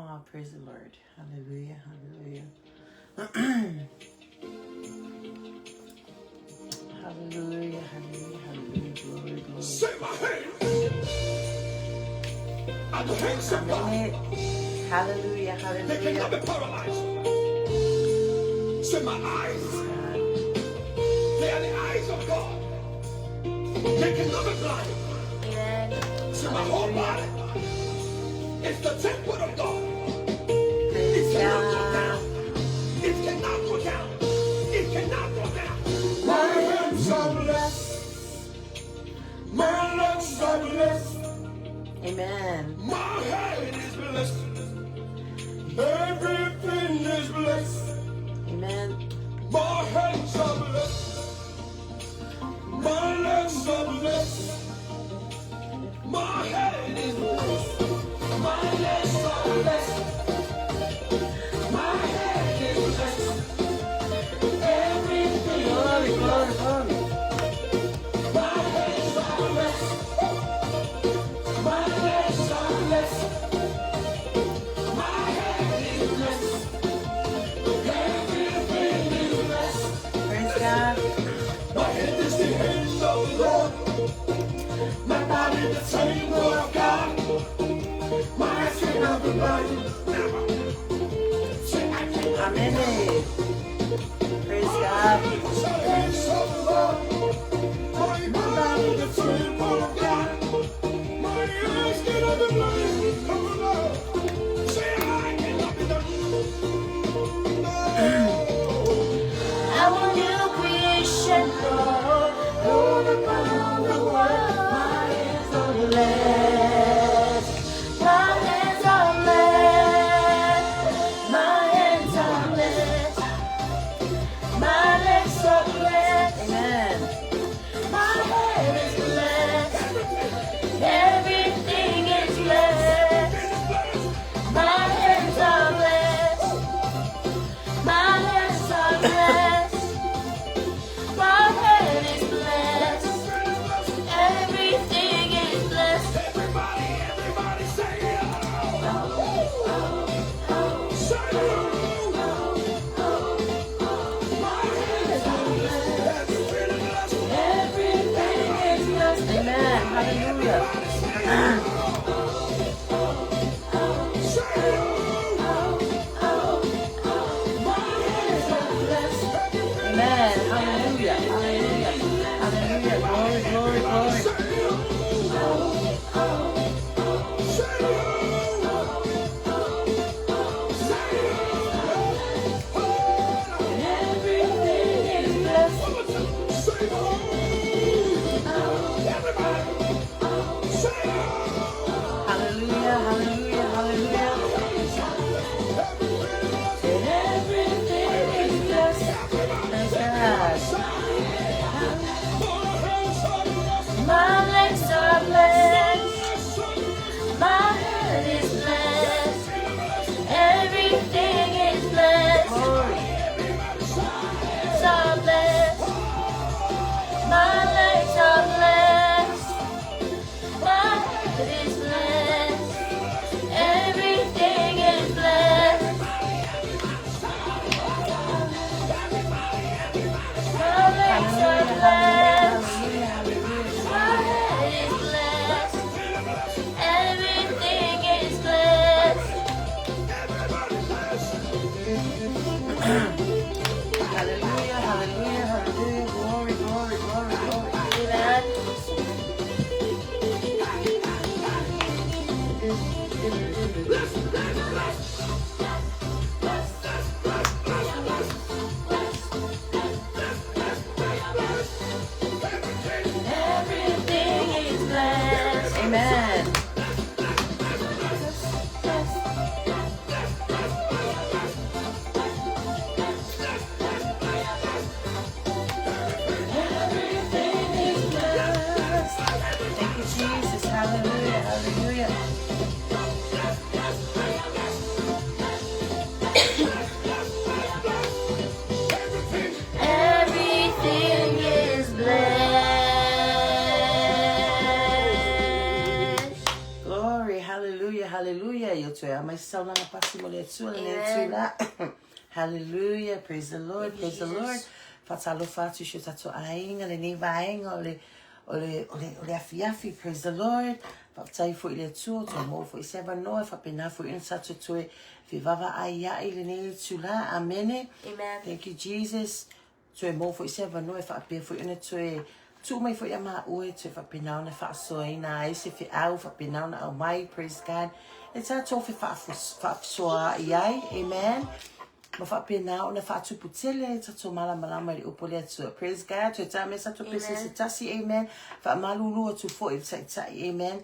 Oh, praise the Lord. Hallelujah, hallelujah. Hallelujah, hallelujah, hallelujah. Glory, glory. Say my hands are the hands of I'm God. in it. Hallelujah, They cannot hallelujah. be paralyzed. Say my eyes, God. they are the eyes of God. They cannot be blind. Amen. Say my whole Hallelujah. body is the temple of God. It Praise cannot go God. down. It cannot go down. It cannot go down. My hands are blessed. My legs are blessed. Amen. My head is blessed. Everything is blessed. Amen. My hands are blessed. My legs are blessed. My head is blessed. My legs are blessed. My head is blessed. Everything Glory, is glory, blessed. glory. My hands are blessed. My legs are blessed. My head is blessed. Everything is blessed. Praise God. My head is the hand of the Lord. My body the temple of God. My eyes cannot be blind. Never. Say I cannot I'm be in blind. it. Praise My God. hands are the hands of the Lord. My body the temple of God. My eyes cannot be blind. Oh, no. Say I cannot be done. No. I'm a new creation, Lord. Overcome the world. My hands are blessed. My hands are blessed. My hands are blessed. My legs are blessed. Amen. My head is blessed. Everything is blessed. My hands are blessed. My legs are blessed. My head is blessed. Everything is blessed. Everybody, everybody say oh. Say oh. My hands are blessed. Everything is blessed. Everything is blessed. Amen. Hallelujah. Everybody say oh. Say oh. My hands are blessed. Amen. Hallelujah. Hallelujah. Hallelujah. Glory, glory, glory. Say oh. Say oh. Say oh. Everything is blessed. One more time. Say oh. Everybody. Say oh. Hallelujah. Hallelujah. Hallelujah. Everything is blessed. Praise God. My legs are blessed. My head is blessed. Everything is blessed. Glory. Are blessed. My legs are blessed. My head is blessed. Everything is blessed. My legs are Hallelujah. blessed. Hallelujah. Hallelujah. My head is blessed. Everything is blessed. Hallelujah. Hallelujah. Hallelujah. Glory, glory, glory, glory. Amen. Everything is blessed. Amen. Everything is blessed. Thank you, Jesus. Hallelujah. Hallelujah. Hallelujah, hallelujah. Ia toe a mai se saulaga pasi mo le Atua lenei itula. Hallelujah, praise the Lord, praise the Lord. Faatalofa atu i si o tatou aiga lenei vaega o le o le o le o le afiafi, praise the Lord. Faafetai foi i le Atua, ua toe maua foi se avanoa e faapena foi ona tatou toe fevavaaia'i lenei itula. Amene. Amen. Thank you Jesus. Toe maua foi se avanoa e faapea foi ona toe tuu mai foi ia maua e toe faapena ona faasoaina ai se feau faapena ona aumai, praise God, e tatou fefaasoaai ai, amen, ma faapena ona faatupu tele tatou malamalama i le upu a le Atua, praise God. Toe tā mea tatou pese se tasi, amen, faamalulu atu foi i le Taitai, amen,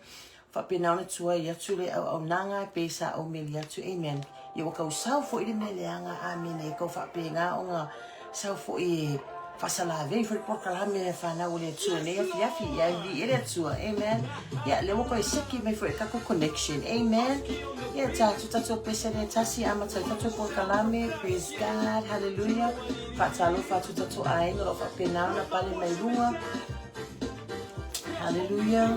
faapena ona tuai atu le auaunaga pe sa ou meli atu, amen. Ia ua kau sau foi le mea leaga, amene, e kau faapena ona sau foi e faasalavei foi le polokalame a fanau a le Atua nei afiafi, ia e viia le Atua, amen. Ia lea ua toe seki mai foi le tatou connection, amen. Ia tatou tatou pese le tasi amata ai tatou polokalame, praise God, hallelujah. Faatalofa atu tatou aiga o lo o faapena ona pale mai luga. Hallelujah.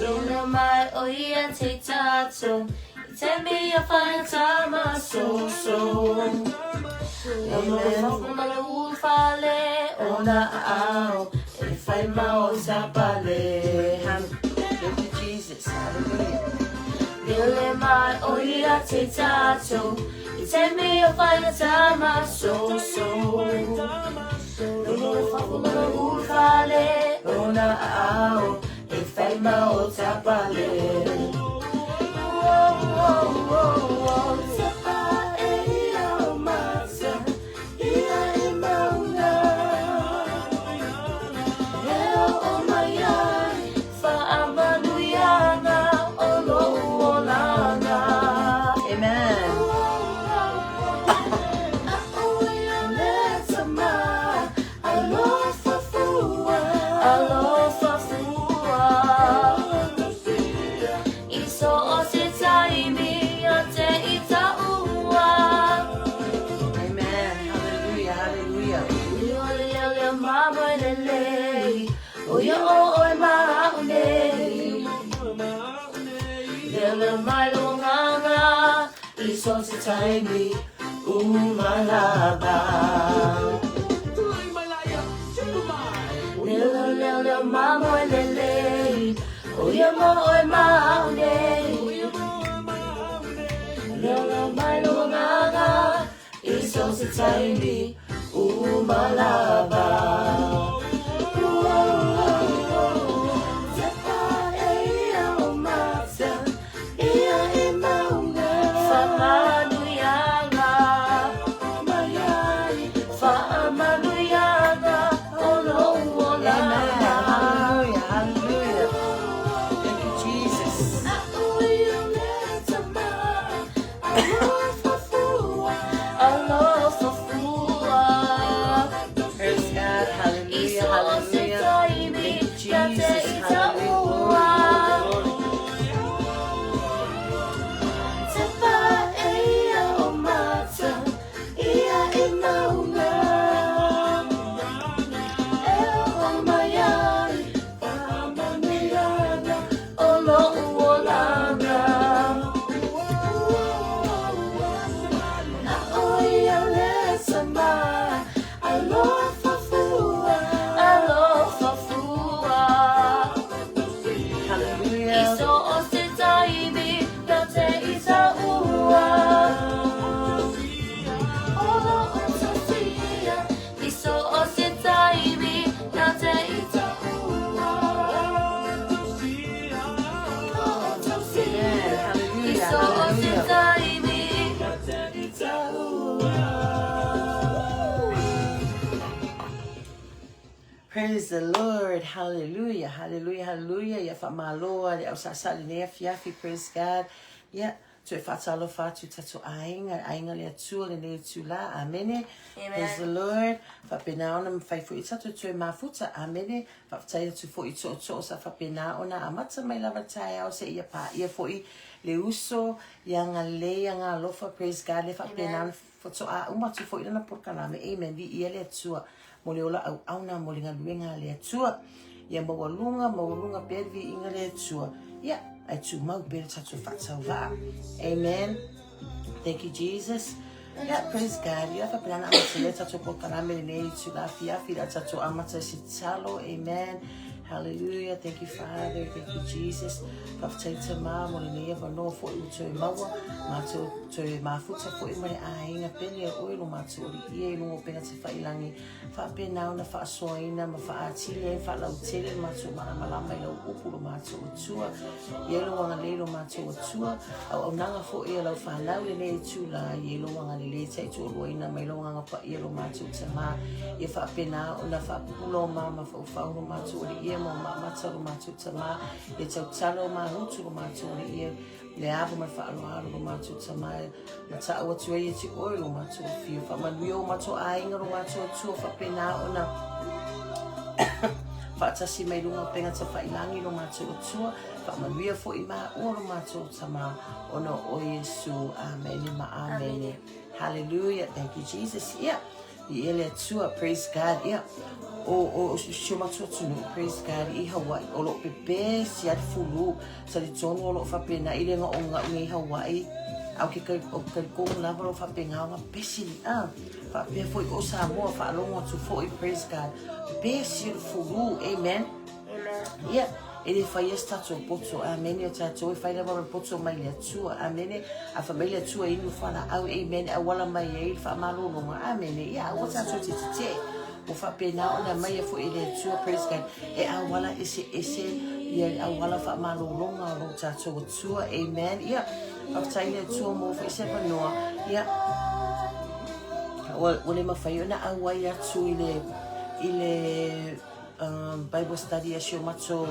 Lele mai o ia te tatou I te mea whai so so Amen. Ma le ufale o na ao e whai ma o sa pale. Thank you, Jesus. Hallelujah. Lele mai o ia te tatou I te mea whai so so Lele ma le ufale o na ao e whai ma o sa pale. Oh, oh, oh, oh, te pa e ia o mata, ia e maunga. E o o mai ai, whaamanuianga o lo olanga. Amen. Alofa fua. I so o se taimi a te i taua. Amen. Hallelujah. Hallelujah. Leo leo leo mamo e lelei, o ia o oe ma au nei. Leo leo mai lo nganga, i so se taimi Umalaba. Leo leo leo mamo e lelei, o ia mo oe ma au nei. Leo leo mai lo nganga, i so se taimi Umalaba. Te pa e ia o mata, ia e maunga. Whamanuianga, whaamanuianga o lo Amen. olanga. Hallelujah. Hallelujah. Thank you, Jesus. Alofa fua. Praise God. I Hallelujah. so o se Hallelujah. taimi, Thank you, ia te Jesus. i Hallelujah. taua. Glory, glory, glory. Te pa e ia o mata, ia e maunga. E o mai ai, whaamanuianga o lo olanga. Na o ia le tama, alofa fua, alofa fua. I Hallelujah. so o se taimi, ia te i taua. Olo o tasia, i so o se taimi, ia te i taua. Olo o tasia, Amen. i Hallelujah. so o se Hallelujah. taimi. Praise the Lord. Hallelujah. Hallelujah. Hallelujah. Ia faamalo le au saasa lenei afiafi. Praise God. Ia toe faatalofa atu tatou aiga, aiga le Atua lenei itula. Amene. Praise the Lord. Faapena ona mafai foi tatou toe mafuta. Amene. Faafetai atu foi i tootoo sa faapena ona amata mai lava taeao seia paia foi le uso ia agalelei ia galofa. Praise God. Le faapena ona faatoa uma atu foi lana polokalame. Amen. Viia le Atua mo le ola auauna mo le galuega a le Atua. Ia maualuga, maualuga pea le viiga le Atua. Ia, ae tumau pea le tatou faatauvaa. Amen. Thank you, Jesus. Yeah, praise God. Ia faapena ona amata lea tatou polokalame lenei itula afiafi le a tatou amata i se tatalo. Amen. Hallelujah. Thank you, Father. Thank you, Jesus. Faafetai Tama mo lenei avanoa foi ua toe maua. Matou toe mafuta foi ma le aiga pele a oe lo matou aliia i luga o upega tafailangi. Faapena ona faasoaina ma faaatili ai ma faalautele le matou malamalama i lau upu lo matou Atua. I ai lou agalelei lo matou Atua, auaunaga foi a lau fanau i lenei itula, i ai lou agalelei taitoaluaina mai lou Agaga Paia lo matou Tama, ia faapena ona faapupula o ma mafaufau lo matou Alii ma o maamata lo matou Tama, ia tautala o mahutu lo matou Alii le ava ma le faaaloalo lo matou Tama na taʻu atu ai ia te oe lo matou afio. Faamanuia o matou aiga lo matou Atua faapena ona faatasi mai luga o upega tafailangi lo matou Atua. Faamanuia foi maua lo matou Tama ona o Iesu. Amene ma amene. Hallelujah. Thank you, Jesus. Yeah. I le Atua, praise God, ia. O, o, si o matou atunuu, praise God, i Hawaii, o loo pepesi a le fulu, talitonu o loo faapena i le gaʻugaʻu nei i Hawaii, a o ke o ke talitonu lava o loo faapena ona pepesi le a. Faapea foi o Samoa, faalogo atu foi, praise God, pepesi le fulu, amen. Amen. Ia, e le faia se tatou poto, amene, o tatou e fai lava ma le poto mai le Atua, amene, a fai mai le Atua inu fualaau, amen, e auala mai ai le faamalologa, amene, ia aua tatou te tetee, ua faapena ona aumaia foi e le Atua, praise God, e auala eseese ia le auala faamalologa o lo tatou Atua, amen, ia, faafetai le Atua mo foi se avanoa, ia, ua, ua le mafai ona auai atu i le, i le, um, Bible study a si o matou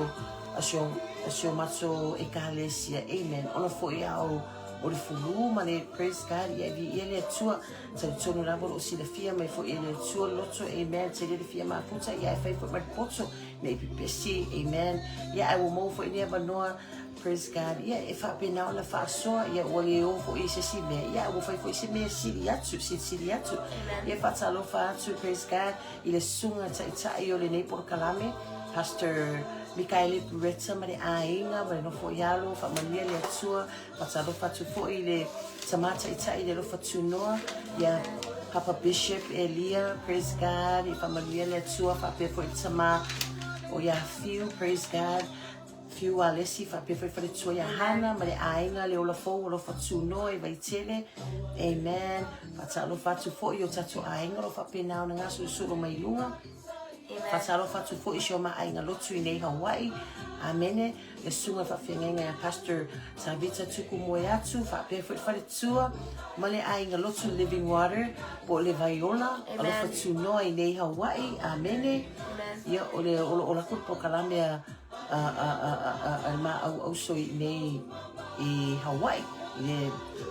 a si o, a si o matou ekalesia. Amen. Ona foi a o, o le fulu ma le praise God ia vi ia le Atua. Talitonu lava o loo silafia mai foi e le Atua le loto. Amen. Tele le fia mafuta ia e fai foi ma le poto nei pepesi. Amen. Ia ai ua maua foi ni avanoa Praise God. Ia, e faapena ona faasoa, ia ua le o foi i se isi mea, ia ua fai foi se mea sili atu, silisili atu. Ia faatalofa atu, praise God, i le susuga taitai o lenei polokalame, Pastor Mikaele Buretta ma le aiga ma le nofo i alo, faamanuia le Atua, faatalofa atu foi i le tama taitai i le alofa tunoa, ia Papa Bishop Elia, praise God, ia faamanuia le Atua, faapea foi le tama o ia Fiu, praise God, Fiu Alesi, faapea foi faletua ia Hana ma le aiga le ola fou alofa tunoa i Vaitele. Amen. Faatalofa atu foi i o tatou aiga o lo o faapena ona gasolosolo mai i luga. Faatalofa atu foi i si o ma aiga lotu i nei Hawaii. Amene. Le susuga i le faafeagaiga ia Pastor Tavita Tuku Moeatu, faapea foi le faletua ma le aiga lotu Living Water po o le Vaiola. Alofa tunoa i nei Hawaii. Amene. Ia, o le o lo o lako le polokalame a a, a, a, a, a, a le maauauso i nei i Hawaii, i le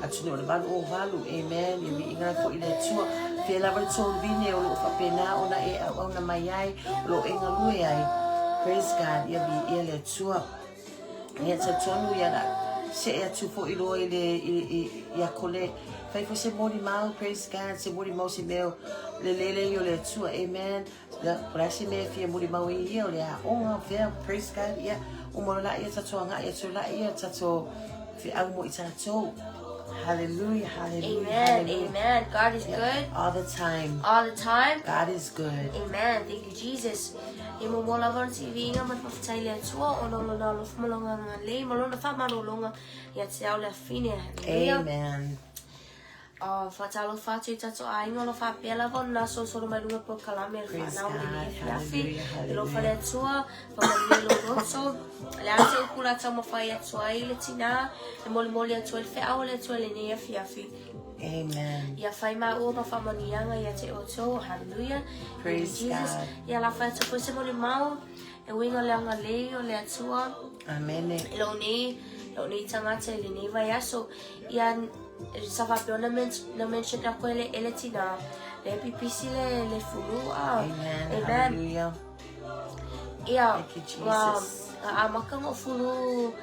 atunuu o le 808, amen, ia viiga ai foi le Atua. Fea lava le tou vine o loo faapena ona e auauna mai ai, o loo e galue ai, praise God, ia viia le Atua. Ia talitonu ia la see atu foi loa i le i, i, ia kole fai foi se molimau, praise God, se molimau se mea le lelei o le Atua, amen. Ia, o le a se mea e fia molimau ai ia, o le aoga, fea, praise God, ia, uma loa laia tatou agai atu laia, tatou feau mo i tatou. Hallelujah, hallelujah, Amen. hallelujah. Amen. God is Yeah, good all the time. all the time. God is good. Amen. Thank you, Jesus. E momo lava ona tiviiga ma le faafetai i le Atua ona o lona alofa ma lona agalelei ma lona faamalologa ia te au le afine. Hallelujah. Amen. Faatalofa atu i tatou aiga o lo o faapea lava ona nasolosolo mai luga polokalame a le Praise fanau i lenei God. afiafi. Hallelujah, I alofa le hallelujah. Atua, faamanuia lou loto. O le a se upu la taumafai atu ai le tinā, e molimoli atu ai le feau a le Atua i lenei afiafi. Amen. Ia fai maua ma faamanuiaga ia te outou. Hallelujah. Thank you, Praise Jesus. God. Ia lafa atu foi se molimau e uiga le agalelei o le Atua. Amene. I lou nei, lou nei tagata i lenei vaiaso. Ia, sa faapea ona na mention aku e le, e le tinā, le pipisi le, le fulu a. Amen. Amen. Hallelujah. Ia, Thank you, nga, Jesus. nga amaka ngo fulu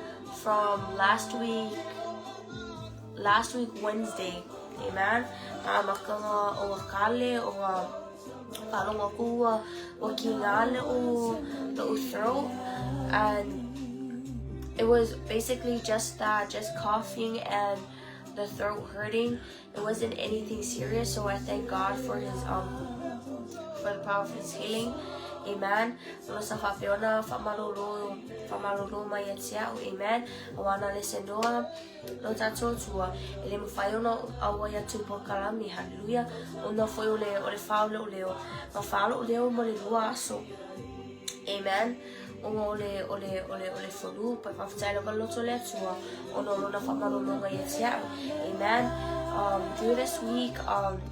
from last week, last week Wednesday. Amen. Nga amaka nga o nga kale, o nga Faalogo aku ua ua kīgā loʻu loʻu throat and it was basically just that, just coughing and the throat hurting. It wasn't anything serious, so I thank God for his um for the power of his healing. Amen. Ona sa faapea ona faamalolo faamalolo mai ia te a'u. Amen. Auā na le sendoa lo tatou Atua e le mafai ona auai atu i polokalame. Hallelujah. Ona foi o le o le fā o lou leo. Na fā lou leo mo le lua aso. Amen. Ona o le, o le, o le, o le flu, but faafetai lava le loto o le Atua, ona o lona faamalologa ia te a'u. Amen. Through this week,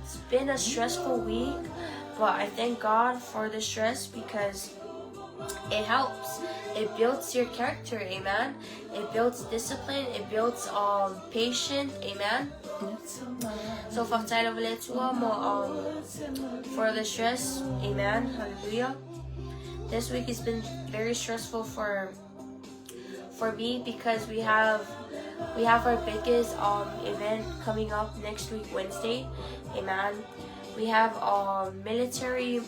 it's been a stressful week, but I thank God for the stress because it helps. It builds your character, amen. It builds discipline, it builds patience, amen. So faafetai lava le Atua mo for the stress, amen. Hallelujah. This week has been very stressful for for me because we have we have our biggest event coming up next week Wednesday. Amen. We have military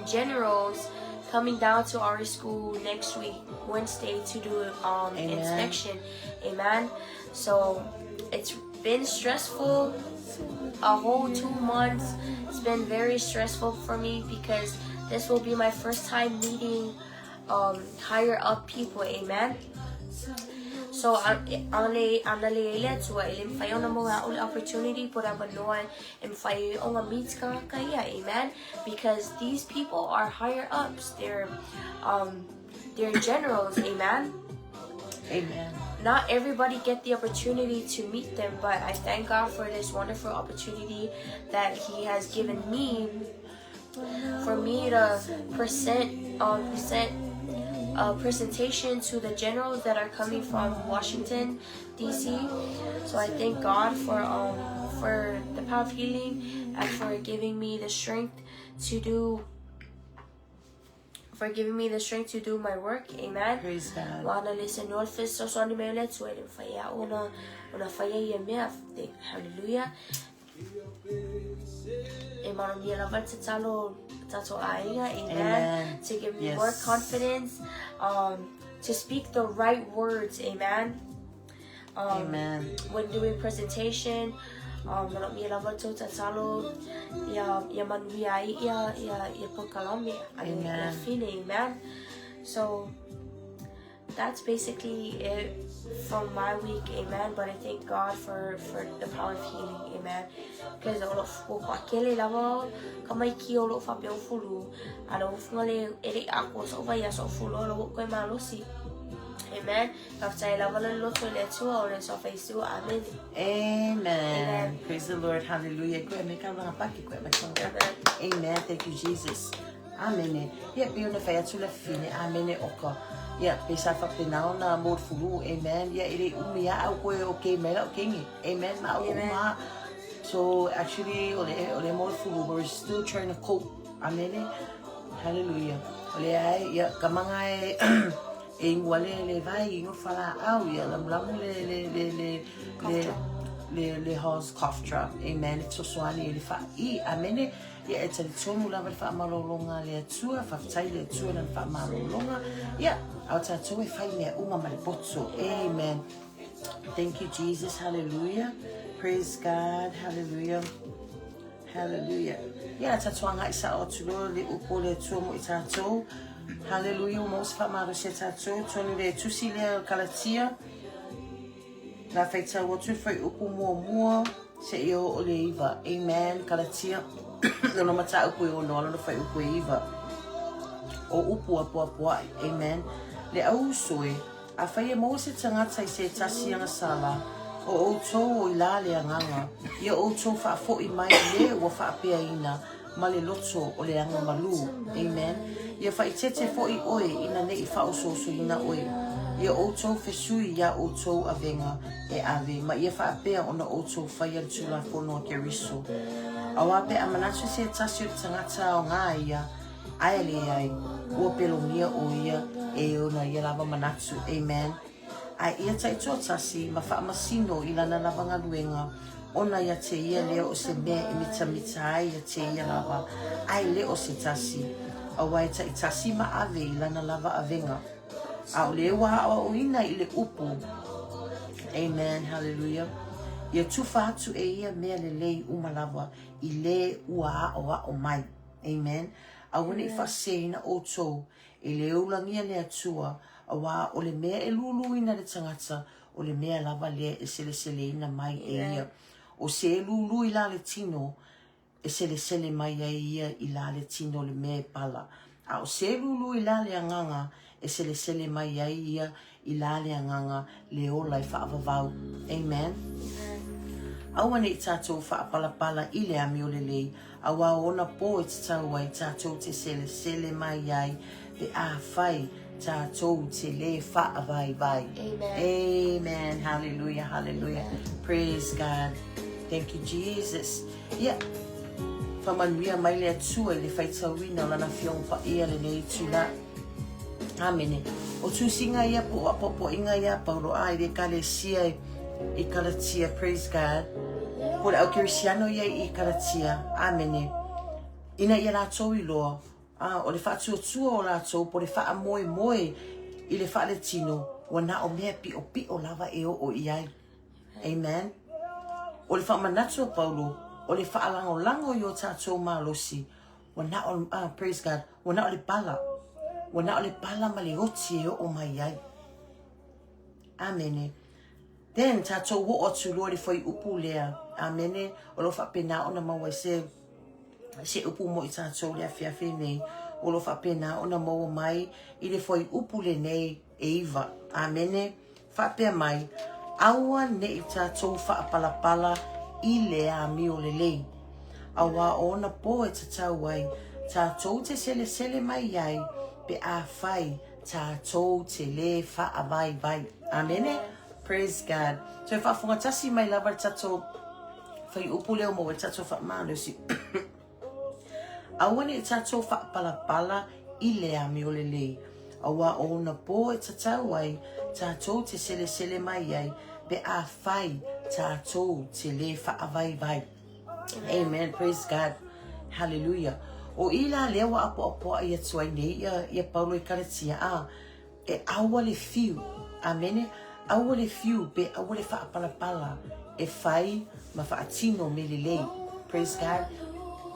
generals coming down to our school next week Wednesday to do Amen. inspection. Amen. So it's been stressful a whole 2 months. It's been very stressful for me because this will be my first time meeting higher up people. Amen. So, ana le le Atua e le mafai ona maua a'u le opportunity po o le avanoa e mafai ai ona meet tagata ia. Amen. Because these people are higher ups. They're generals. Amen. Amen. Not everybody get the opportunity to meet them, but I thank God for this wonderful opportunity that He has given me for me to present a presentation to the generals that are coming from Washington D.C. So I thank God for the power of healing and for giving me the strength to do for giving me the strength to do my work. Amen. Praise God. Wa na le Senhor fesoasoani mai le Atua e le mafai a'u ona ona faia ia mea. Hallelujah. E manomia lava le tatalo tatou aiga. Amen. Amen. To give me more confidence, to speak the right words. Amen. Amen. When doing presentation, manaomia lava tou tatalo ia ia manuia ai ia ia ia polokalame a le Amen. fine. Amen. So that's basically it from my week, amen. But I thank God for the power of healing, amen. Because o lo'u toatele lava tamaiti o lo'o faapea o flu, a le ofuga le e le'i atoa so'u vaiaso o flu o lou koe malosi. Amen. Faafetai lava le loto i le Atua o le suafa Iesu. Amen. Amen. Amen. Praise the Lord. Hallelujah. Koe me ka langa paki, koe me ka langa Amen. paki. Amen. Thank you, Jesus. Amen. Ia pe ona whai atu la fine. Amen. Oka. Ia pe sa whapena ona mo fulu. Amen. Ia ere umi a au koe o ke mela o kengi. Amen. Ma o Amen. ma. So actually o le o le mo fulu we're still trying to cope. Amen. Hallelujah. O le ai ia ka manga e e ingua le le vai ingo whala au ia lamulamu le le le le le le le Halls cough drop. Amen. Fesoasoani i le fa'i. Amene. Ia e talitonu lava le faamalologa a le Atua, faafetai le Atua lana faamalologa. Ia, a o tatou e fai mea uma ma le poto. Amen. Thank you, Jesus. Hallelujah. Praise God. Hallelujah. Hallelujah. Ia, tatou aga'i sa'o atu loa le upu o le Atua mo i tatou. Hallelujah. Ua maua se faamalosi a tatou. Tonu le tusi lea o Kalatia. La faitau atu le fuaiupu muamua seia oo le 9. Amen. Kalatia lona mataupu e 6 lona fuaiupu e 9. O upu apoapoa'i. Amen. Le au uso e, afai e maua se tagata i se tasi agasala, o outou o i la le agaga, ia outou faafo'i mai le ua faapeaina ma le loto o le agamalu. Amen. Ia faaeteete fo'i oe ina ne'i faaosoosoina oe. Ia outou fesui iā outou avega e ave, ma ia faapea ona outou faia le Tulafono a Keriso. Auā pe a manatu se tasi o le tagata aogā ia, ae leai, ua pelogia ʻo ia e ona ia lava manatu. Amen. Ae ia taitoatasi ma faamasino i lana lava galuega, ona ia te ia lea o se mea e mitamita ai ia te ia lava, ae le o se tasi, aua e taitasi ma ave i lana lava avega. A o le ua aoaoina i le upu, Amen, hallelujah, ia tufa atu e ia mea lelei uma lava i le ua aoao mai. Amen. Aua ne i faaseseina outou E le ulagia le Atua, auā o le mea e luluina le tagata, o le mea lava lea e seleseleina mai e ia. O se e lulu i la le tino, e selesele mai ai ia i la le tino le mea e pala. A o se e lulu i la le agaga, e selesele mai ai ia i la le agaga le ola e faavavau. Amen. Aua ne i tātou faapalapala i le amio lelei, auā o ona pō e tatau ai tātou te selesele mai ai pe afai tātou te lē faavaivai. Amen. Amen. Hallelujah. Hallelujah. Praise God. Thank you, Jesus. Ia, whamanuia mai le Atua i le faitauina o lana Afioga Paia lenei itula. Āmene. O tusiga ia po o apoapoaiga ia a Paulo a i le Ekalesia i Kalatia, praise God, po le au Kerisiano ia i Kalatia, āmene, ina ia latou iloa, a, o le faatuatua o latou po le faamoemoe i le faaletino, ua na o mea piʻopiʻo lava e oo i ai. Amen. O le faamanatu a Paulo, o le faalagolago i o tatou malosi, Ua na o, ah, praise God, ua na o le pala. Ua na o le pala ma le oti e oo mai ai. Amene. Then, tātou oo atu loa le fuaiupu lea. Amene. O lo o faapena ona maua ai se, se upu mo i tātou le afiafi nei. O lo o faapena ona maua mai i le fuaiupu lenei e iva. Amene. Faapea mai, Aua ne i tātou faapalapala i le amio lelei, auā o ona pō e tatau ai tātou te selesele mai ai pe afai tātou te lē faavaivai. Amene? Praise God. Toe faafofoga tasi mai lava le tatou fuaiupu lea ua maua ai le tatou faamalosi. Aua ne i tātou faapalapala i le amio lelei, auā o ona pō e tatau ai tātou te selesele mai ai pe afai tātou te lē faavaivai. Amen. Praise God. Hallelujah. O i la lea ua apoapoai atu ai nei ia, ia Paulo i Kalatia, a, E aua le fiu, amene, aua le fiu pe aua le faapalapala e fai ma faatino me lelei, praise God,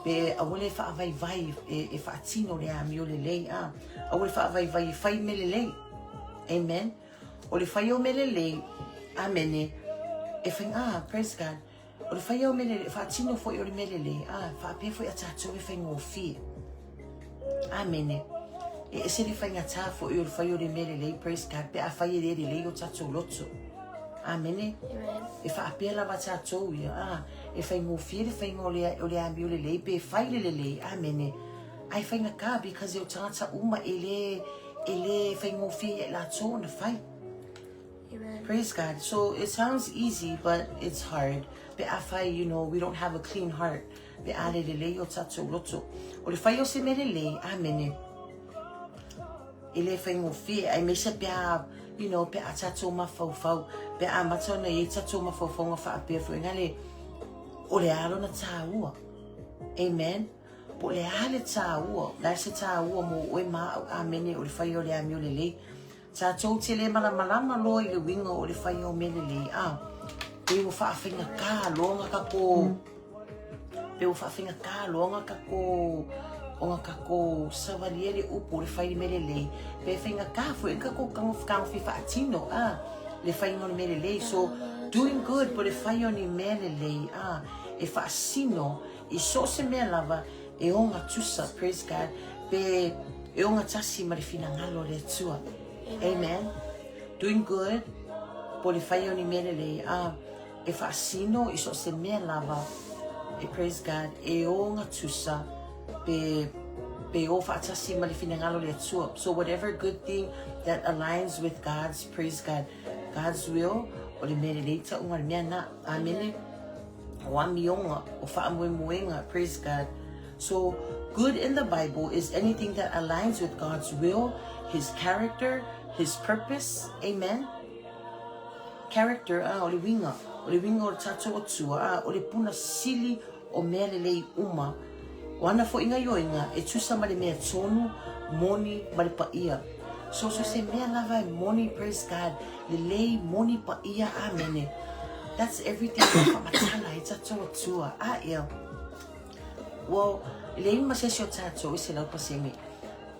pe aua le faavaivai e, e faatino le amio lelei, a, aua le faavaivai e fai me lelei, amen. O le fai o me lelei, amene, e fai, ah, praise God, O le whai o mea lelei, faatino foi o le mea lelei, a, faapea foi a tātou e whaingōfie. Amene. E ese le whaingatā foi o le whai o le mea lelei, praise God, pe a whai e le lelei o tātou loto. Amene. Amen. E faapea lava tātou ia, a, e whaingōfie le whainga o le, o le amio lelei, pe whai le lelei, amene. Ai whaingatā, because e o tangata uma e le, e le whaingōfie ia i lātou ona whai. Amen. Praise God. So it sounds easy, but it's hard. Pe afai, you know, we don't have a clean heart. Pe a le lelei o tatou loto. O le whai o se mea lelei, amene. E le whaingofie, aemaise pe a, you know, pe a tatou mafaufau, pe a amata ona i ai tatou mafaufaunga faapea foi nga le, o le a lona tāua. Amen. Po o le a le tāua, o le a se tāua mo oe ma au, amene, o le whai o le amio lelei. Tātou te le malamalama loa i le uiga o le whai o mea lelei, a, pe ua whaafaingatā loa nga kako, pe ua whaafaingatā loa nga kako, o nga kako savalia le upu o le whai le mea lelei, pe whaingatā foi nga kako kagofi whaatino, a, le whainga o le mea lelei. So, doing good po le whai o ni mea lelei, a, e whaasino i so o se mea lava e ogatusa, praise God, pe e ogatasi ma le finagalo o le Atua. Amen. Doing good, po le fai o ni mea lelei, a e faasino i so o se mea lava, e praise God, e ogatusa, pe pe o faatasi ma le finagalo o le Atua. So whatever good thing that aligns with God's, praise God, God's will, o le mea lelei tauga le mea na. Amene. O amioga, o faamoemoega, praise God. So, good in the Bible is anything that aligns with God's will, His character, His purpose, amen. Character, a, o le uiga, o le uiga o le tatou Atua, a, o le puna sili o mea lelei uma, o ana foi gaioiga e tusa ma le mea tonu, moni ma le paia. So, so se mea lava e moni, praise God, lelei, moni, paia, amene. That's everything ua faamatala ai tatou Atua. A ea. Well, e leai ma se isi o tatou e 100%.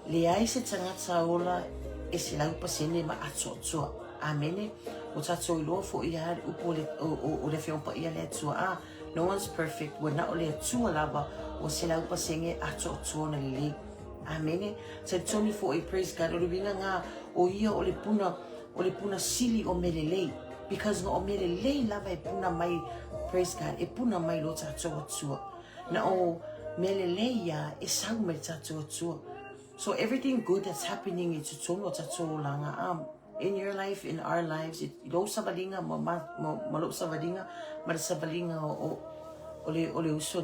Leai se tagata ola e 100% ma atoatoa. Amene. Ua tatou iloa foi a le upu o le, o, o, o le Afioga Paia le Atua. A, no one's perfect. Ua na o le Atua lava ua 100% atoatoa ona lelei. Amene. Talitonu foi, praise God, o le uiga nga o ia o le puna, o le puna sili o mea lelei. Because na o mea lelei lava e puna mai, praise God, e puna mai lo tatou Atua. Na o mea lelei ia e sau mai le tatou Atua. So everything good that's happening i totonu o tatou olaga, in your life, in our lives, i lou savaliga ma, ma, ma, ma lou savaliga, ma le savaliga o, o, le, o le uso,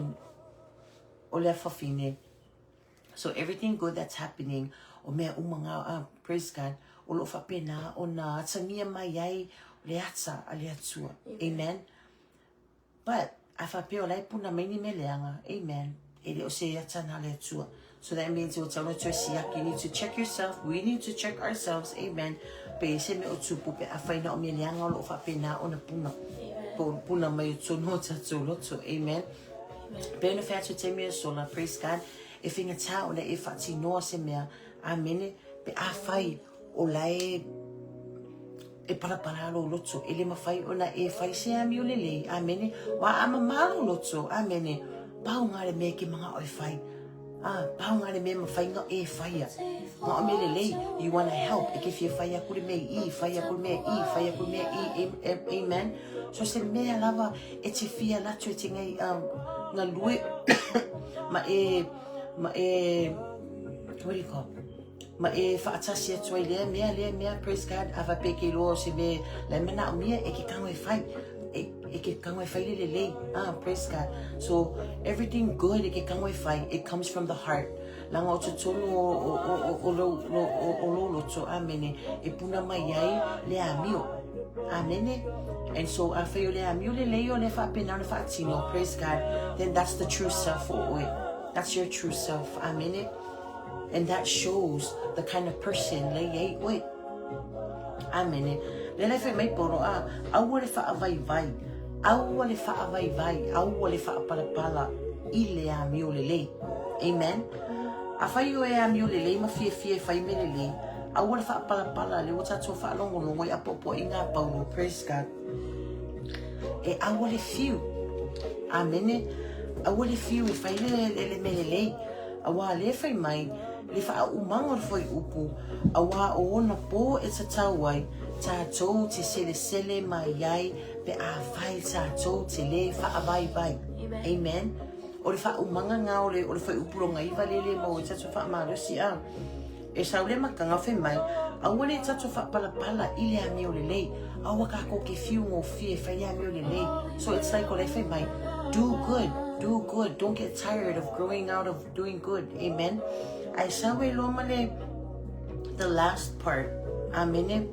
o le afafine. So everything good that's happening, o mea uma nga, ah, praise God, o loo faapena ona atagia mai ai le ata a le Atua. Amen. But, a faapea o la e puna mai ni mea leaga, amen, e le o se ata na le Atua. So that means ua tatau ona toe siaki. You need to check yourself, we need to check ourselves, amen, pe i se mea o tupu, pe afai na o mea leaga o loo faapena ona puna. Po puna mai o tonu o tatou loto, amen. Pei ona fai atu i taimi o sola, praise God, e faigata ona e faatinoa se mea, amene, pe afai o la e e palapala lou loto, e le mafai ona e fai se amio lelei, amene, wa a mamā lou loto, amene, pau nga le mea e ke mangao e fai, ah, pau nga le mea e mafai nga e faia, nga o mea lelei, you wanna help, e ke fia fai aku le mea i, fai aku le mea i, fai aku le mea i, amen. So se mea lava e te fia latu e te ngai um, galue ma e ma e what do you call ma e whaatasi atu ai lea mea lea mea praise God a whape ke loa o se mea lai mana o mia e ke kango e whai e, e ke kango e whai le lelei ah praise God so everything good e ke kango e whai it comes from the heart langa o totonu o o o o o lo lo o o lo loto amene e puna mai ai le amio amene and so a whai o le amio le lei o le whaapena o le whaatino praise God then that's the true self o oe that's your true self amene and that shows the kind of person lei ai oe amene le le whai mai poro a aua le whaavaivai aua le whaavaivai aua le whaapalapala i le amio lelei amen afai oe e amio lelei ma fiafia e fai mea lelei aua le whaapalapala le ua tatou faalogologo i apoapoaiga a Paulo praise God e aua le fiu amene aua le fiu e fai le, le, le mea lelei auā lea fai mai le faaumaga o le fuaiupu auā o ona pō e tatau ai tatou te selesele mai ai pe afai tatou te lē faavaivai. Amen. Amen. O le faaumaga nga o le, o le fuaiupu loga iva le le maua i tatou faamalosi a. E sau le mataga fai mai, aua le tatou faapalapala i le amio lelei. Aua kākou ke fiu gofie e fai le amio lelei. So it's like o le fai mai, do good, do good. Don't get tired of growing out of doing good. Amen. Ae sau e loa ma le the last part. Amene.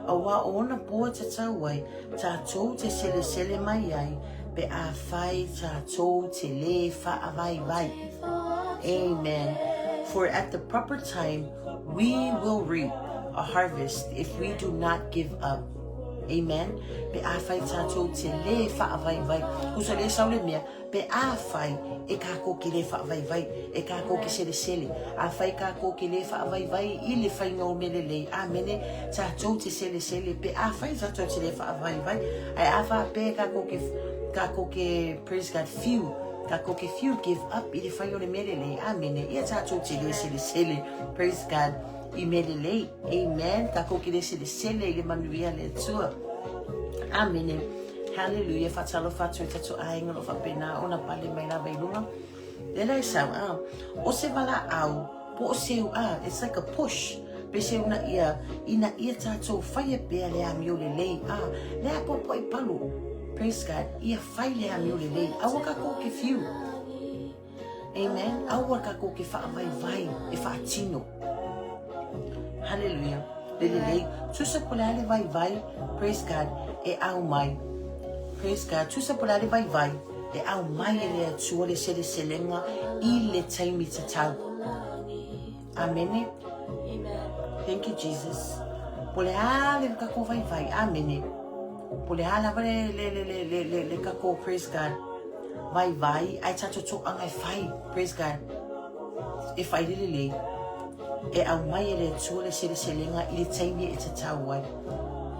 Auā o ona pō e tatau ai, tātou te selesele mai ai, pe afai tātou te lē whaavaivai. Amen. For at the proper time we will reap a harvest if we do not give up. Amen. Pe afai tātou te lē whaavaivai. Usa le sau le mea, Pe afai e kākou ke lē faavaivai, e kākou ke selesele, afai kākou ke lē faavaivai i le faiga o mea lelei, amene, tātou te selesele, pe afai tātou te lē faavaivai, ae a faapea e kākou ke, kākou ke, praise God, fiu, kākou ke fiu, give up i le fai o le mea lelei, amene, ia tātou te lē selesele, praise God, i mea lelei, amen, kākou ke lē selesele i le manuia le Atua, amene. Hallelujah, faatalofa atu i tatou aiga o lo o faapena ona pale mai lava i luga. Le la e sau, ah, o se valaau, po o se, ah, it's like a push, pe se una ia, ina ia tatou faia pea le amio lelei, ah, le apoapoa i palu, praise God, ia fai le amio lelei, aua kakou ke fiu. Amen. Aua kakou ke whaavaivai e whaatino. Hallelujah. Le lelei. Tusa po le a le vaivai, praise God, e aumai. Praise God. Tusa po le a le vaivai, e aumai e le Atua le seleselega i le taimi tatau. Amene. Amen. Thank you, Jesus. Po le a le tatou vaivai. Amene. Po le a lava le, le, le, le, le, le, le tatou, praise God, vaivai, ae tatou toaga e fai, praise God, e fai le lelei. E aumai e le Atua le seleselega i le taimi e tatau ai.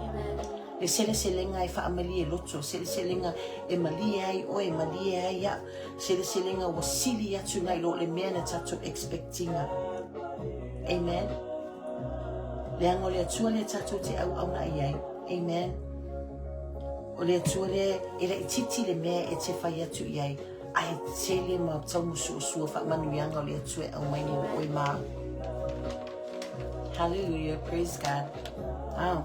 Amen. Le seleselega e faamalie loto, seleselega e malie ai oe, e malie ai au, seleselega ua sili atu nai lo le mea na tatou expect-ina. Amen. Leaga o le Atua lea tatou te auauna i ai. Amen. O le Atua lea e laitiiti le mea e te fai atu i ai, ae tele ma taumosuasua faamanuiaga o le Atua e aumai mo oe ma au. Hallelujah, praise God. Ah,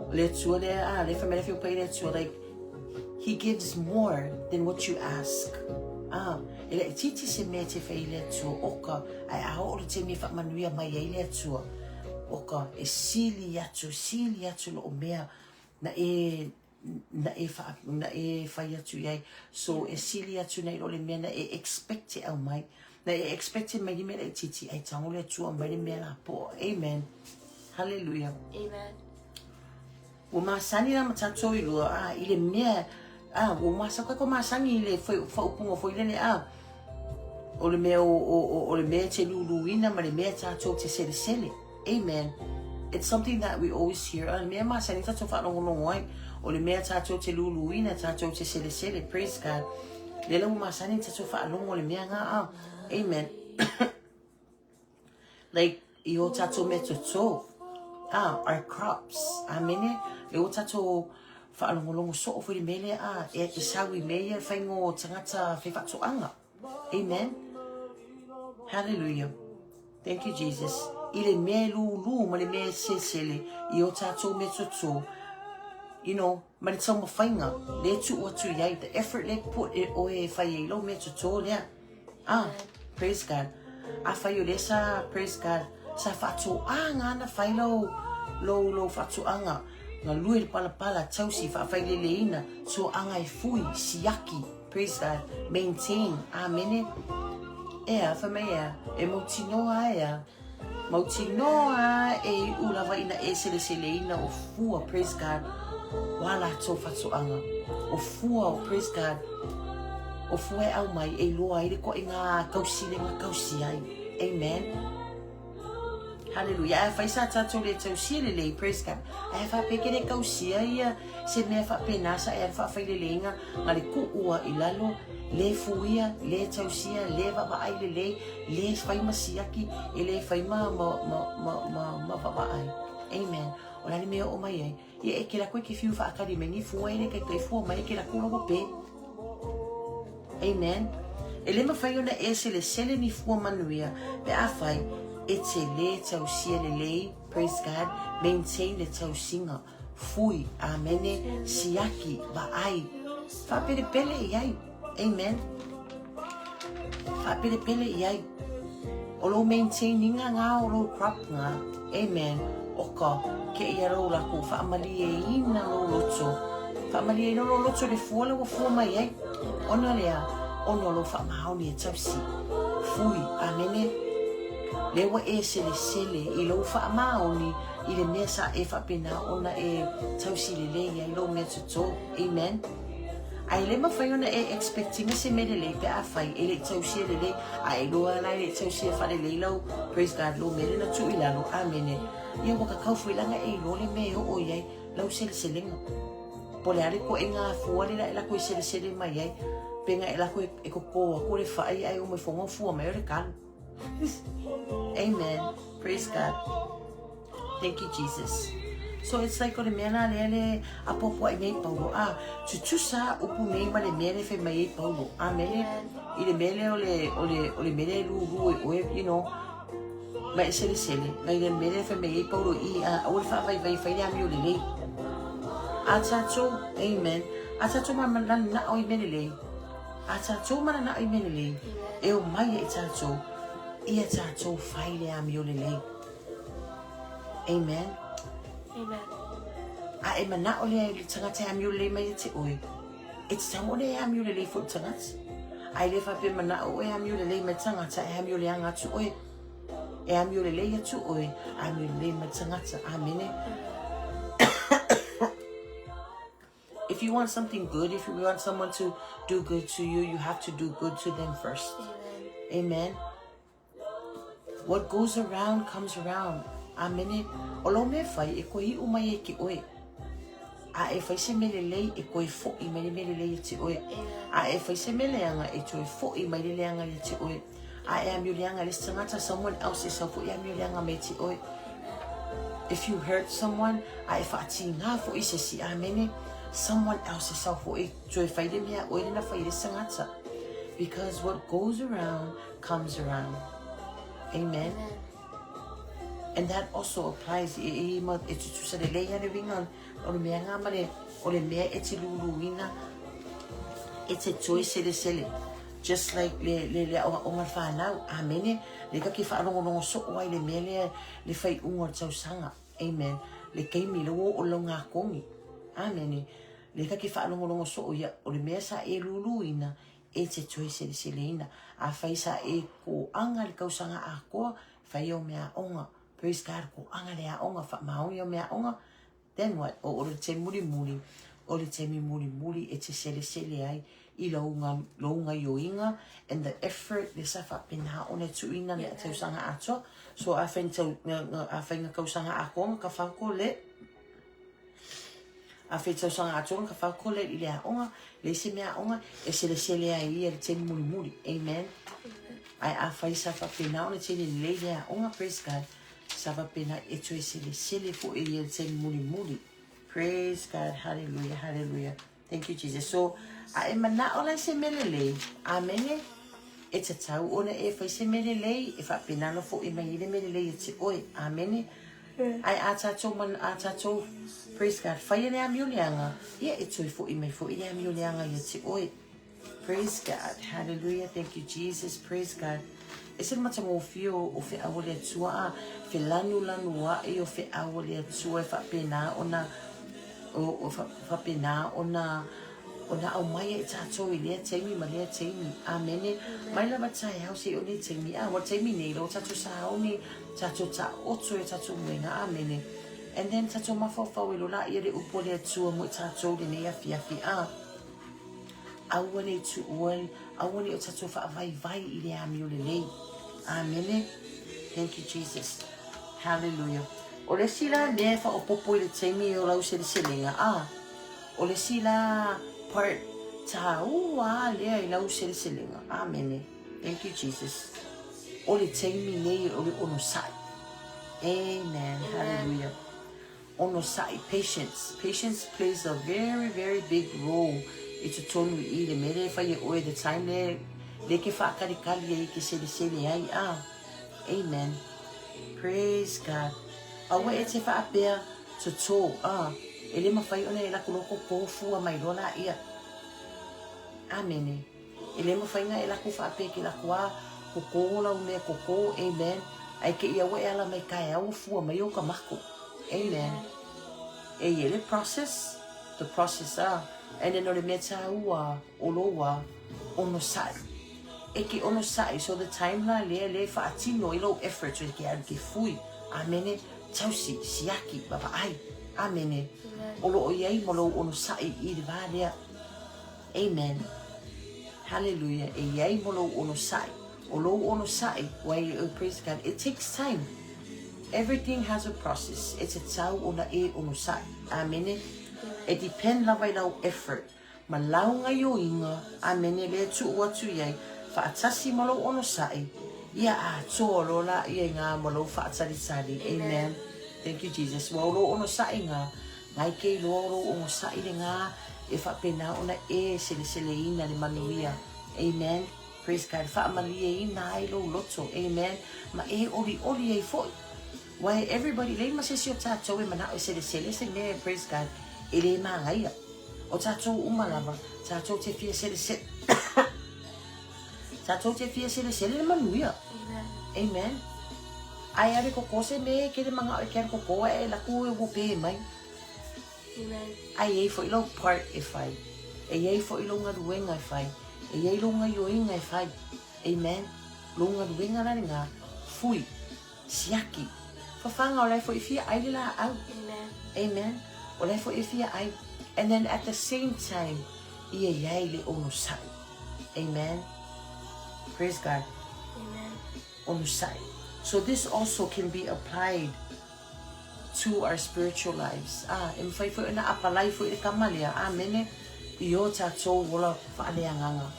o le Atua lea, ah, le fai mai le Afioga Paia le Atua, like, He gives more than what you ask. Ah, e laitiiti se mea e te fai i le Atua, oka, ae a oo le taimi e faamanuia mai ai le Atua, oka, e sili atu, sili atu loo mea na e na e wha, na e whai atu i ai. So, e sili atu nei lo le mea na e expect e aumai. Na e expect mai le mea laitiiti, ae tago le Atua aumai le mea lapoa. Amen. Hallelujah. Amen. Ua masani la ma tatou i lua, a, i le mea, a, ua masa, tatou masani i le faaupuga foi lele, a, o le mea o, o, o, o le mea e te luluina ma le mea tatou te selesele. Amen. It's something that we always hear. A, le mea masani tatou faalogologo ai, o le mea tatou te luluina, tatou te selesele. Praise God. Lea la ua masani tatou faalogo le mea nga, a. Amen. Like, i o tatou mea totō, ah, our crops, amene, e o tatou whaalongolongo soo foi le mea lea, ah, e, e sau i mea ia whaingo o tangata whaiwhatoanga. Amen. Hallelujah. Thank you, Jesus. I le mea lūlū ma le mea selesele i o tatou mea totō, you know, ma le taumafaiga lea e tuu atu i ai, the effort lea e put e oe e fai ai lou mea totō lea. Ah, praise God. Afai o lea sa, praise God, sa faatoaga ana fai lou, lou, lou faatoaga, galue le palapala, tausi, faafaileleina, toaga e fui, siaki, praise God, maintain, amene. Ea, fai mai ea, e mautinoa a ea, Mautinoa e iʻu lava ina e seleseleina o fua, praise God, o a latou fatoaga. O fua o, praise God, o fua e aumai e iloa ai le koʻiga tausi le ga tausi ai. Amen. Hallelujah. Ae afai sa tatou le tausia lelei, praise God. Ae faapea ke le tausia ia se mea faapena sa e alu faafaileleiga ga le kuua i lalo, le fuia, le tausia, le vaavaai lelei, le fai ma siaki, e le fai ma, ma, ma, ma, ma, ma vaavaai. Amen. O le a le mea e oo mai ai? Ia e ke lako e ke fiu faakali mai ni fua e le kaikai fua mai e ke lako lava pe. Amen. E le mafai ona e selesele ni fua manuia pe afai e te le tausia lelei, praise God, maintain le tausiga, fui, amene, siaki, vaai, faapelepele i ai. Amen. Faapelepele i ai. O lou maintaininga ngā o lou crop ngā. Amen. Oka, keia lou lako, faamalieina lou loto. Faamalieina lou loto le fua le ua fua mai ai. Ona lea, ona o lou faamaoni e tausi. Fui, amene. Lea ua e selesele i lou faamaoni i le mea sa e faapena ona e tausi lelei ai lou mea totō. Amen. Ae le mafai ona e expect-ina se mea lelei pe afai e le i tausia lelei, a e iloa la e le i tausia faalelei lau, praise God, lou mea lea na tuu i lalo, amene. Ia ua kakau foi laga e iloa le mea e oo i ai lau seleselega. Po o le a le koʻiga fua lea e lako e selesele mai ai, pe na e lako e koko aku le fai ae uma ifoga o fua mai o le kalo. Amen. Praise God. Thank you, Jesus. So it's like o le mea la lea le apoapoaʻi nei Paulo. A, tutusa upu nei ma le mea le fai mai ai Paulo. Amene. I le mea lea o le, o le, o le mea lea e lūlū e oe, you know, ma e selesele. Nai le mea lea fai mai ai Paulo i, a, aua le faavaivai fai le amio lelei. A tatou, amen. A tatou ma mananao i mea lelei. A tatou mananao i mea lelei, e omai ia i tatou, ia tatou fai le amio lelei. Amen. Amen. A e mana'o lea i le tagata e amio lelei mai ia te oe, e tatau ona e amio lelei foi i le tagata. A e le faapea e mana'o oe e amio lelei mai le tagata, e amio leaga atu oe. E amio lelei atu oe, amio lelei mai le tagata. Amene. If you want something good, if you want someone to do good to you, you have to do good to them first. Amen. Amen. What goes around comes around. Amene. O lou mea fai, e koe iu mai e ki oe. A e fai se mea lelei, e koe fo'i mai le mea lelei ia te oe. A e fai se mea leaga, e toe fo'i mai le leaga ia te oe. A e amio leaga i le isi tagata, someone else e sau fo'i amio leaga mai te oe. If you hurt someone, a e whaatīngā fo'i se si, amene, someone else e sau fo'i toe fai le mea oe le na fai i le isi tagata. Because what goes around comes around. Amen. Amen. And that also applies i, i, ma, e tutusa le lei ane winga o le mea ngā mare, o le mea e te lūlūina, e te toi sele sele. Just like le, le, le aoga o ngā whānau, amene, le kake whaalongolongo so o ai le mea lea, le whai unga o le tausaga. Amen. Le keimi, le o o lau ngā kongi. Amene. Le kake whaalongolongo so o ia, o le mea sa e lūlūina, e te toe seleseleina. Afai sa e kōanga le kausaga akoa, fai au mea aoga. Praise God, kōanga le aoga, whaamaoni au mea aoga. Then what? O, o le te mulimuli, o le taimi mulimuli e te selesele ai i lou nga, lou ngaioiga and the effort le sa faapena ona e tuuina le tausaga atoa. So afai nga tau, nga, nga, afai nga kausaga akoa nga ka whako le, A whai tausaga atoa ka whakakole i le aoga, le isi mea aoga, e selesele ai ia le teni mulimuli. Amen. Ai a whai sa whapena ona teni lelei le aoga, praise God. Sa whapena e toe selesele fo e ia le teni mulimuli. Praise God, hallelujah, hallelujah. Thank you, Jesus. So, a e mana'o la se mea lelei. Amene. E tatau ona e whai se mea lelei, e whapena no fo i mai i le mea lelei e te oe. Amene. Ai a tātou man, a tātou, praise God, whai le amio leanga, ia e toe fo'i mai fo'i le amio leanga ia te oe. Praise God, hallelujah, thank you Jesus, praise God. E se matangofie o, o wheau o le Atua a, whe lanu lanu a'i o wheau o le Atua e whapena ona, o, o wha, whapena ona, ona aumaia e tātou i lea taimi ma lea taimi. Amene. Mai lava taeao se i o nei taimi. A, ua taimi nei lo tātou saoni, tātou taoto e tātou moenga. Amene. And then tātou mafaufau e lola ia le upu o le Atua mo i tātou lenei awhiawhi. A, aua nei tuua, aua nei o tātou whaavaivai i le amio lelei. Amene. Thank you, Jesus. Hallelujah. O le isi la mea e whaopopo i le taimi o lau seleselega, a, O le isi la part tāua lea i lau seleselega. Amene. Thank you, Jesus. O le taimi nei o le onosai. Amen. Amen. Hallelujah. Onosai, patience. Patience plays a very, very big role i totonu i le mea lea e whai e oe the time le, le ke whaakarikari ai ke selesele ai. Ah. Amen. Praise God. Aua e te whaapea Totō, ā, e le mawhai ona e lako loko kōfua mai loa la ia. Amene. E le mawhai nga e lako whaapea ke lako a, ko kō lau mea ko kō, amen, ai ke ia ua e ala mai kae au fua mai o ka mako. Amen. E ia le process, the process a, and then o le mea tāua o loa, ono sa'i. E ke ono sa'i, so the time la lea le whaatino i lou effort, so e ke alu ke fui. Amene. Tausi, siaki, vavaai. Amene. O loo iai mo lou onosa'i i le va lea. Amen. Hallelujah. E iai mo lou onosa'i. O lou onosa'i, wai, oh, praise God, it takes time. Everything has a process. E tatau ona e onosa'i. Amene. E depend lava i lau effort. Ma lau ngaioiga, amene, lea tuu atu iai, faatasi ma lou onosai, ia atoa loa laia i nga ma lou faatalitali. Amen. Thank you, Jesus. Ua o lou onosai nga, ngai ke iloa o lou onosai le nga e faapena ona e seleseleina le manuia. Amen. Praise God. Faamalieina ai lou loto. Amen. Ma e olioli ai foi. Wai everybody, leai ma se isi o tatou e manao e selesele se mea, praise God, e le magaia. O tatou uma lava, tatou te fia selesele, tatou te fia selesele le manuia. Amen. Amen. Ae alu e koko se mea e kele manao e ke alu koko ae e laku e ua pe mai. Amen. Ae i ai foi lou part e fai. E i ai foi lou galuega e fai. E i ai lou gaioiga e fai. Amen. Lou galuega la lena, fui, siaki, fafaga o la e foi e fia ai le laau. Amen. Amen. O la e foi e fia ai. And then at the same time, ia i ai le onosai. Amen. Praise God. Amen. Onosai. So this also can be applied to our spiritual lives. Ah, e mafai foi ona apalai foi le kama lea. Amene. I o tatou ola faaleagaga.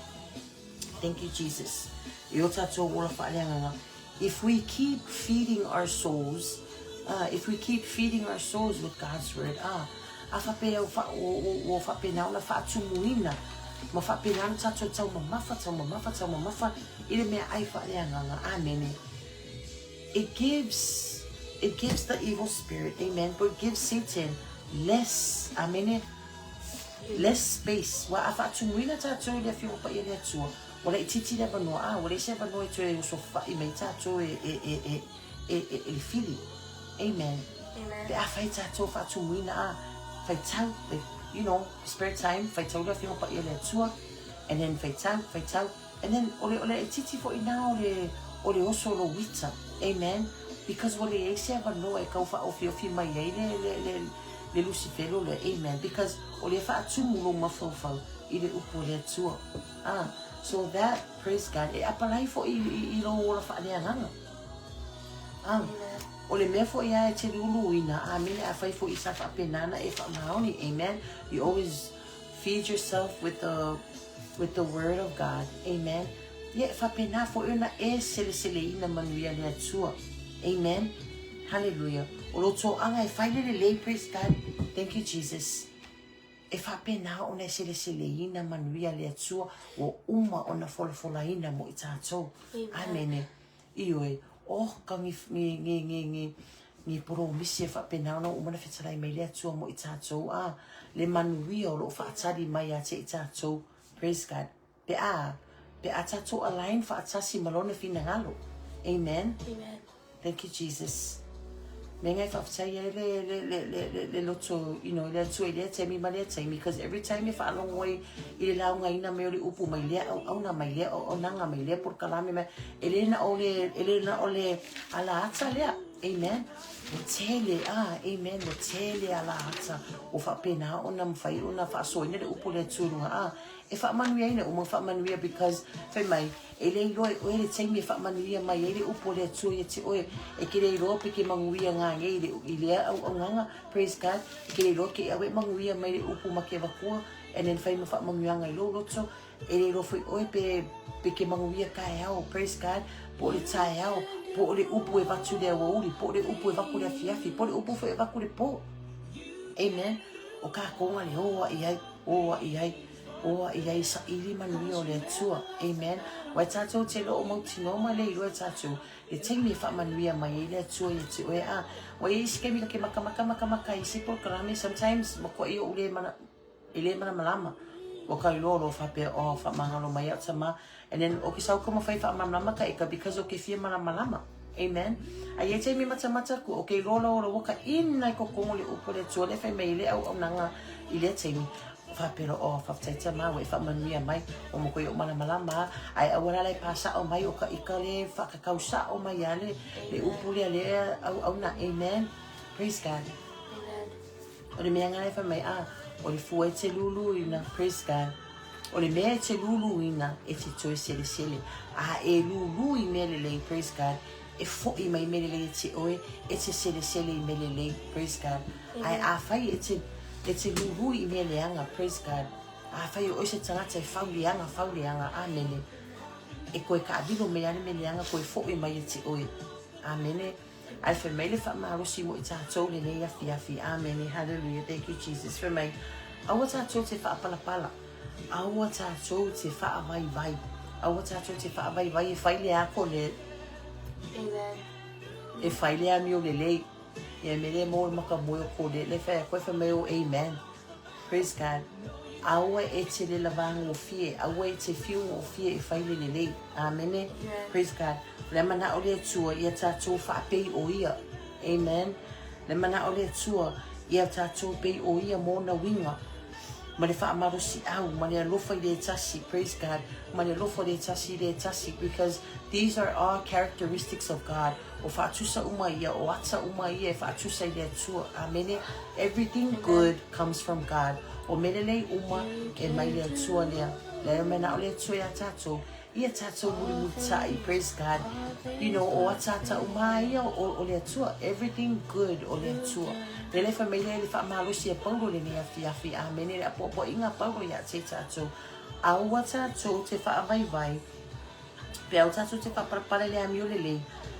Thank you, Jesus. I o tatou ola faaleagaga. If we keep feeding our souls, if we keep feeding our souls with God's word, ah, a faapea ua faapena ona faatumuina ma faapena ona tatou taumamafa, taumamafa, taumamafa i le meaai faaleagaga. Amene. It gives, it gives the evil spirit, amen, but it gives Satan less, amene, less space. Ua a faatumuina tatou i le Afioga Paia a le Atua, ua laitiiti le avanoa, a ua leai se avanoa e toe osofai mai tatou e, e, e, e, e, e, e le fili. Amen. Amen. Pe afai tatou faatumuina, a, faitau, like, you know, spare time, faitau le Afioga Paia a le Atua, and then faitau, faitau, And then o le o le itiiti foi ina o le o le oso o lou ita. Amen. Because ua leai se avanoa e tau faaofiofi mai ai le le le le Lusifelo lea. Amen. Because o lea faatumu lou mafaufau i le upu a le Atua. Ah, so that, praise God, e apalai foi i, i, i lou ola faaleagaga. Ah, o le mea foi lava e te luluina, amene, afai foi i sa faapena ona e faamaoni. Amen. You always Feed yourself with the with the word of God. Amen. Ia e faapena foi ona e seleseleina manuia le Atua. Amen. Hallelujah. O lou toaga e fai le lelei, praise God. Thank you, Jesus. E faapena ona e seleseleina manuia le Atua ua uma ona folafolaina mo i tatou. Amene. Ioe, oh ka ngi, ngi, ngi, ngi, ngi, ngi poromisi e faapena ona uma ona fetalai mai le Atua mo i tatou, a, le manuia o lo o faatali mai ia te i tatou. Praise God. Pe a, pe a tatou align faatasi ma Lona finagalo. Amen. Amen. Thank you, Jesus. Me ngai faafetai ai le, le, le, le, le, le loto, you know, i le Atua i lea taimi ma lea taimi, because every time e faalogo ai i le laugaina mai o le upu mai lea auauna, mai lea auaunaga, mai lea polokalame, mai, e le na o le, e le na o le ala ata lea. Amen. Ua tele, ah, amen, ua tele ala ata ua faapena ona mafai ona faasoaina le upu o le Atua i luga, ah, e faamanuiaina uma, faamanuia because fai mai, E le iloa e oe le taimi e faamanuia mai ai le upu o le Atua ia te oe. E ke le iloa pe ke manuia ngā nei i le, i lea auaunaga, praise God, e ke le iloa ke awe manuia mai le upu ma ke avatua, and then fai ma faamanuiaga i lou loto, e le iloa foi oe pe, pe ke manuia taeao, praise God, po o le taeao, po o le upu e vatu le aoauli, po o le upu e vaku le afiafi, po o le upu foi e vaku le po. Amen. O kākou nga le o a i ai, o a i ai. Oa i ai saili manuia o le Atua. Amen. Wai tatou te loo mautinoa ma le iloa e tatou le taimi e faamanuia mai ai le Atua ia te oe a ua iai isi taimi ta te makamaka makamaka i isi polokalame sometimes makuai ou le mana e le malamalama ua ka iloa loa faapea oh faamagalo mai au tama and then o ke sau ka mawhai faamalamalama ka eka because o ke fia malamalama. Amen. A iai taimi matamata ku o ke iloa loa ua ka ina i kokongo le upu o le Atua le fai mai i le auaunaga i lea taimi. Faapea loa, oh, faafetai tama ua e faamanuia mai, ua matua ou malamalama a, ae aua la e pa sao mai o ka ika le faakakau sao mai a le, le upu lea le auauna. Amen. Praise God. Amen. O le mea ngana e fai mai, ah, o le fua e te luluina. Praise God. O le mea e te luluina e te toe selesele. A e lulu i mea lelei, praise God, e fo'i mai mea lelei e te oe, e te selesele i mea lelei, praise God. Ae afai e te, e te lulu i mea leaga, praise God, afai o oe se tagata e fau leaga, fau leaga, amene, e koe kaavilo mai a le mea leaga, koe fo'i mai e te oe. Amene. Ae fai mai le faamalosi mo i tatou lenei afiafi. Amene. Hallelujah. Thank you, Jesus. Fai mai, aua tatou te faapalapala. Aua tatou te faavaivai. Aua tatou te faavaivai e fai le ako le... Amen. E fai le amio lelei. Ia me le mo maka moe o ko le le fai a koe fai mai o amen. Praise God. Aua e te le lavagofie, aua e te fiugofie e fai le lelei. Amene. Amen. Praise God. O le manao o le Atua ia tatou faapei o ia. Amen. Le manao o le Atua ia tatou pei o ia mo ona uiga ma le faamalosiau ma le alofa i le tasi. Praise God. Ma le alofa o le tasi i le tasi. Because these are all characteristics of God. O faatusa uma ia, o ata uma ia e faatusa i le Atua. Amene. Everything good comes from God. O mea lelei uma e mai le Atua lea. Le manao o le Atua ia tatou, ia tatou mulimulita'i, praise God. You know, o ataata uma lava ia o, o le Atua. Everything good o le Atua. Lea le fai mai lea i le faamalosi a Paulo i lenei afiafi. Amene. Le apoapoaiga a Paulo ia te tatou. Aua tatou te faavaivai Pe au tatou te faaparapara i le amio lelei,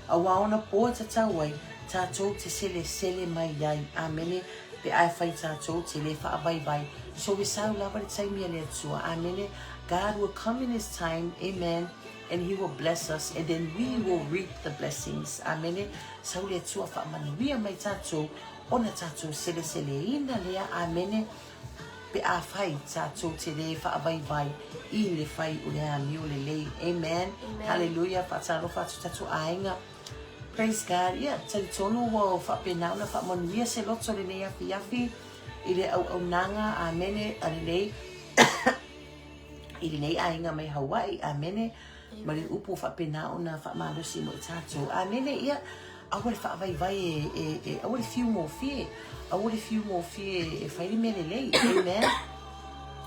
auā ona pō e tatau ai, tatou te selesele mai ai. Amene. Pe a e fai tatou te le faavaivai. So e sau lava le taimi a le Atua. Amene. God will come in his time, amen, and he will bless us and then we will reap the blessings. Amene. Sau le Atua faamanuia mai tatou ona tatou seleseleina lea. Amene. Pe afai tatou te le faavaivai i le fai o le amio lelei. Amen. Amen. Hallelujah. Faatalofa atu tatou aiga. Praise God. Ia, talitonu ua faapena ona faamanuia se loto lenei afiafi i le auaunaga. Amene. A lenei i lenei aiga mai Hawaii. Amene. Ma le upu faapena ona faamalosi mo i tatou. Amene. Ia, aua le faavaivai e, e, e, aua le fiu gofie. Aua le fiu gofie e fai le mea lelei. Amen.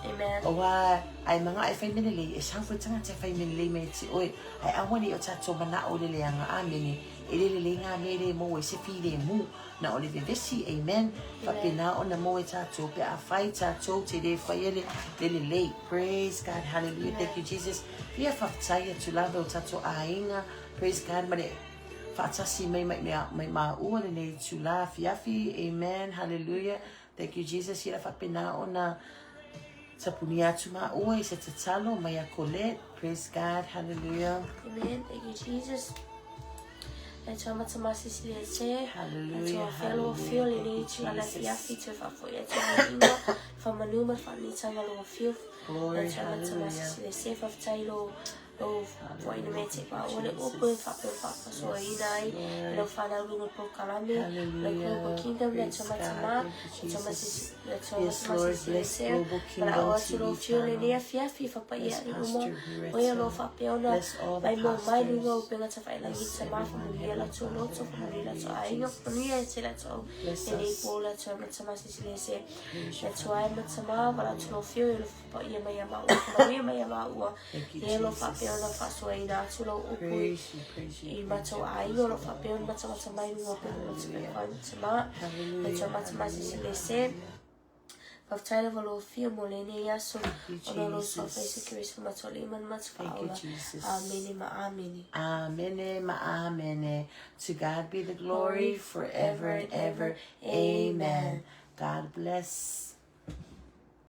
Amen. Auā, a e manao e fai mea lelei, e sau foi tagata e fai mea lelei mai ia te oe. Ae aua ne i o tatou manao i le leaga. Amene. E le lelei ngā mea e le maua ai se filemu. Na o le vevesi. Amen. Faapena ona maua e tatou pe afai tatou te le faia le, le lelei. Praise God. Hallelujah. Thank you, Jesus. Ia faafetai atu lava e o tatou aiga. Praise God. Ma le faatasi mai mai mea mai maua lenei itulā afiafi. Amen. Hallelujah. Thank you, Jesus. Ia faapena ona tapunia atu maua i se tatalo mai a Colette. Praise God. Hallelujah. Amen. Thank you, Jesus. Le Atua matamasisi le se. Hallelujah. Le Atua felo fio Hallelujah. le nei Thank you, tula Jesus. afiafi te faafoi atu i inga faamanu ma le faamitanga lo fio. Le Glory. Atua Hallelujah. matamasisi le se faafetai lo lo foaina mai te maua le upu e faapea faafasoaina ai e lau fanau luga o le polokalame le Hallelujah. Global Kingdom le Praise Atua God. matama Thank you, le Atua Jesus. masisi le Atua Yes, Lord, matamasisi le bless se Global malao Kingdom atu lo TV fio lenei channel. afiafi fapaia Bless i uma Pastor o ia lo Beretta. faapea ona Bless all the mai mo mai luga o pastors. upega tafailagi Bless tama everyone, faamanuia Heavenly latou loto Father. faamanuia latou Hallelujah, aiga faamanuia Jesus. e te latou Bless lenei us. po le Atua matamasisi le se Praise le your Atua e holy name. matama valaau lo Hallelujah. fio i lo fapaia mai ia maua faamanuia mai ia maua Thank you, Ia lo faapea ona Jesus. faasoaina atu lou upu Praise you, praise you, i praise matou you, praise aiga o you, lo Lord. faapea ona Thank you, matamata mai Jesus. luga o pele Hallelujah. matama le Hallelujah, tua matamasi hallelujah, le se hallelujah. faafetai lava lou fia mo lenei aso Thank you, ona o lou suafa Iesu Jesus. Keriso mataualii ma le Thank you, matafaaola. Jesus. Amene ma amene. Amene ma amene. To God be the Glory glory forever forever and and ever. ever. Amen. Amen. God bless.